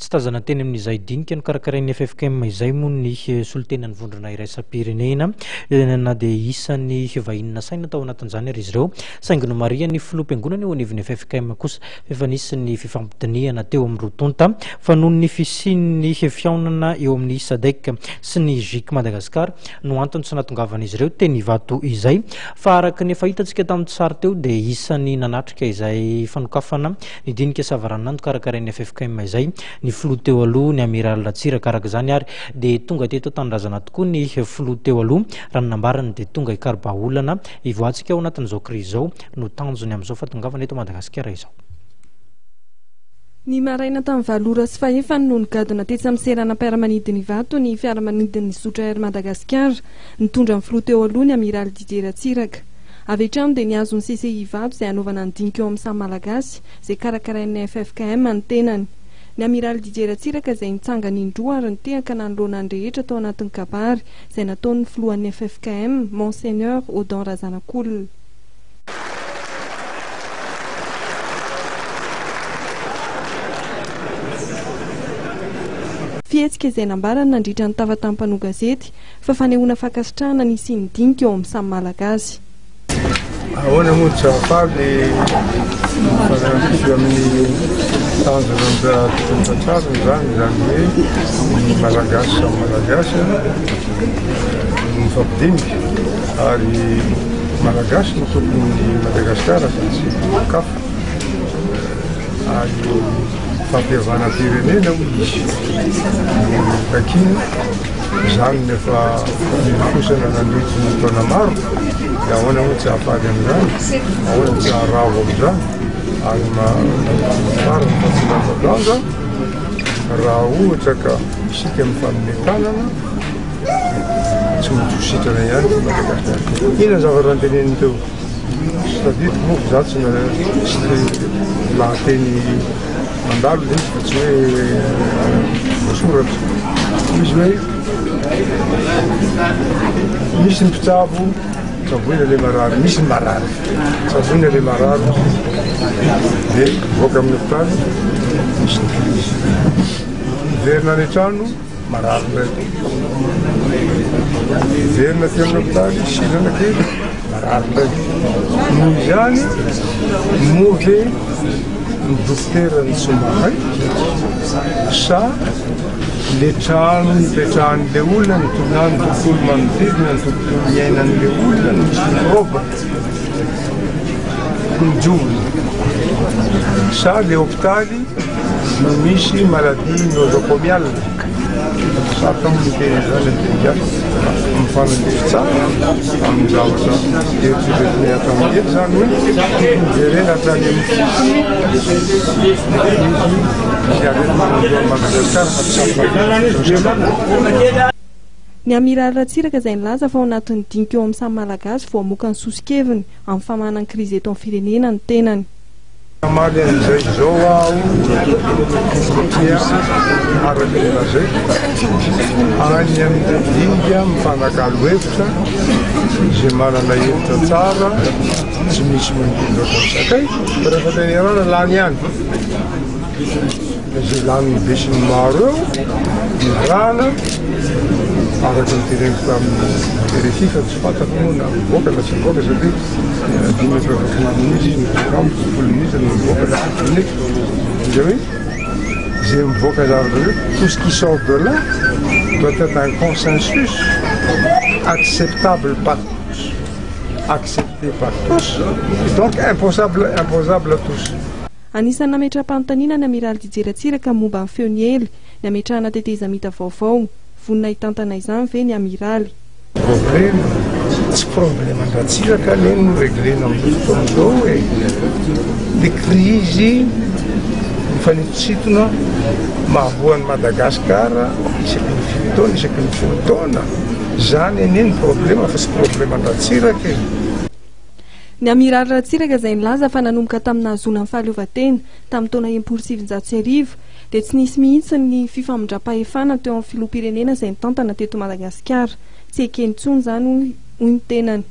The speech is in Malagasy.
Tsy tazana teny amin'izay dinika nokarakarain'ny ffkm izay moa ny solontenan'ny vondrona iraisam-pirenena na dia isan'ny vahiny nasaina tao anatin'izany ary izy ireo, saingy nomarihan'ny filoham-piangonana eo anivon'ny ffkm kosa fa efa nisy ny fifampidinihana teo amin'ny roa tonta fa noho ny fisian'ny fihaonana eo amin'ny Sadec sy ny Gic Madagascar no antony tsy nahatongavan'izy ireo teny Ivato izay. Fa araka ny efa hitantsika tamin'ny sary teo dia isan'ny nanatrika izay fanokafana Ny dinika savaranonando karakarain'ny ffkm izay, ny filoha teo aloha, ny Amiraly Ratsiraka. Araka izany ary dia tonga teto an-tanindrazana tokoa ny filoha teo aloha. Raha ny nambarany dia tonga hikaro-bahaolana hivoahantsika ao anatin'izao krizy izao no tanjony amin'izao fahatongavana eto Madagasikara izao. Ny maraina tamin'ny valo ora sy fahefany no nigadona tetsy amin'ny seranam-piaramanidina Ivato ny fiaramanidin'ny zotra Air Madagascar nitondra ny filoha teo aloha ny Amiraly Didier Ratsiraka. Avy hatrany dia nihazo ny CCI Ivato izay hanaovana ny dinika eo amin'ny samy Malagasy izay karakarain'ny ffkm ny tenany. Ny Amiraly Didier Ratsiraka izay nitsangana indroa ary nitehaka nanoloana ny rehetra tao anatin'ny kabary izay nataon'ny filohan'ny ffkm, Monseigneur Odon Razanakolona. Fihetsika izay nambarany nandritra ny tafa tamin'ny mpanao gazety fa fanehoana fankasitrahana ny hisian'ny dinika eo amin'ny samy Malagasy. Ahoana moa tsy hahafaly mifanandrify amin'ny tanjona tokony tratrarina izany, izany hoe ny Malagasy samy Malagasy no mifampidinika ary Malagasy no tompon'ny Madagasikara fa tsy olon-kafa ary fampihavanam-pirenena hoy izy no takiana. Izany no efa nilofosana nandritry ny taona maro, dia ahoana moa tsy hahafaly amin'izany? Ahoana tsy haharavo amin'izany? Ary farany fa tsy latsa-danja, raha ohatra ka isika mifanome tanana, dia tsy maintsy ho sitrana ihany ity Madagasikara ity. Inona ny zavatra noteneniny teo? Tsy tadidiko moa fa za tsy lahateny mandalo ilay izy fa tsy hoe voasoratra. Izy hoe misy ny mpitsabo tsaboina ilay marary, misy ny marary tsaboina ilay marary dia mivoaka amin'ny hopitaly misy ny krizy. Miverina any an-trano Marary indray. Miverina aty amin'ny hopitaly, sitrana kely, marary indray. Noho izany, moa ve ny dokotera no tsy mahay sa le trano nipetrahan'le olona, ny na ny tontolo manodidina, ny tontolo iainan'le olona no misy mikraoba no diovina sa le hopitaly no misy maladie nosocomiale, sarotra moa miteny an'izany amin'ny teny gasy fa mifanandrify tsara amin'ny zavatra eritreretinay hatramin'ny eto izany hoe tokony jerena hatrany amin'ny fotony ny krizy sy aretina manjo an'i Madagasikara fa tsy samy Ny Amiraly Ratsiraka izay nilaza fa ao anatin'ny dinika eo amin'ny samy Malagasy vao hamoaka ny soso-keviny amin'ny famahana ny krizy eto amin'ny firenena ny tenany. Hamaly an'izay izao aho satria araka ny lazaiko, any amin'ny dinika mifanakalo hevitra, izay manana hevitra tsara, tsy misy mangidy ohatran'ny sakay, fa rehefa tena iarahana lany ihany. Izay lanin'ny besinimaro eo, iarahana, araka ny teneniko tamin'ny RFI fa tsy fantako moa na mivoaka na tsy mivoaka satria 45 minitra izy no tonga amiko, 10 minitra no mivoaka na fito minitra. Izay hoe izay mivoaka zavatra zay, tout ce qui sort de là doit être un consensus acceptable par tous, accepté par tous et donc imposable, imposable à tous. Anisan'ny nametra-panontaniana ny Amiraly Didier Ratsiraka momba ny feo niely, ny hametrahana tetezamita vaovao. Vonona hitantana izany ve ny Amiraly? Problema, tsy problema an-dRatsiraka anie no reglena amin'izao fotoana izao e! Le krizy mifanitositona mahavoa an'i Madagasikara isaky ny fito taona, isaky ny folo taona, zany anie ny problema fa tsy problema an-dRatsiraka e! Ny Amiraly Ratsiraka izay nilaza fa nanomboka tamin'ny nahazoana ny fahaleovantena tamin'ny taona 1960 dia tsy nisy mihitsy ny fifamindram-pahefana teo amin'ny filoham-pirenena izay nitantana teto Madagasikara. Tsy ekeny intsony izany hoy ny tenany.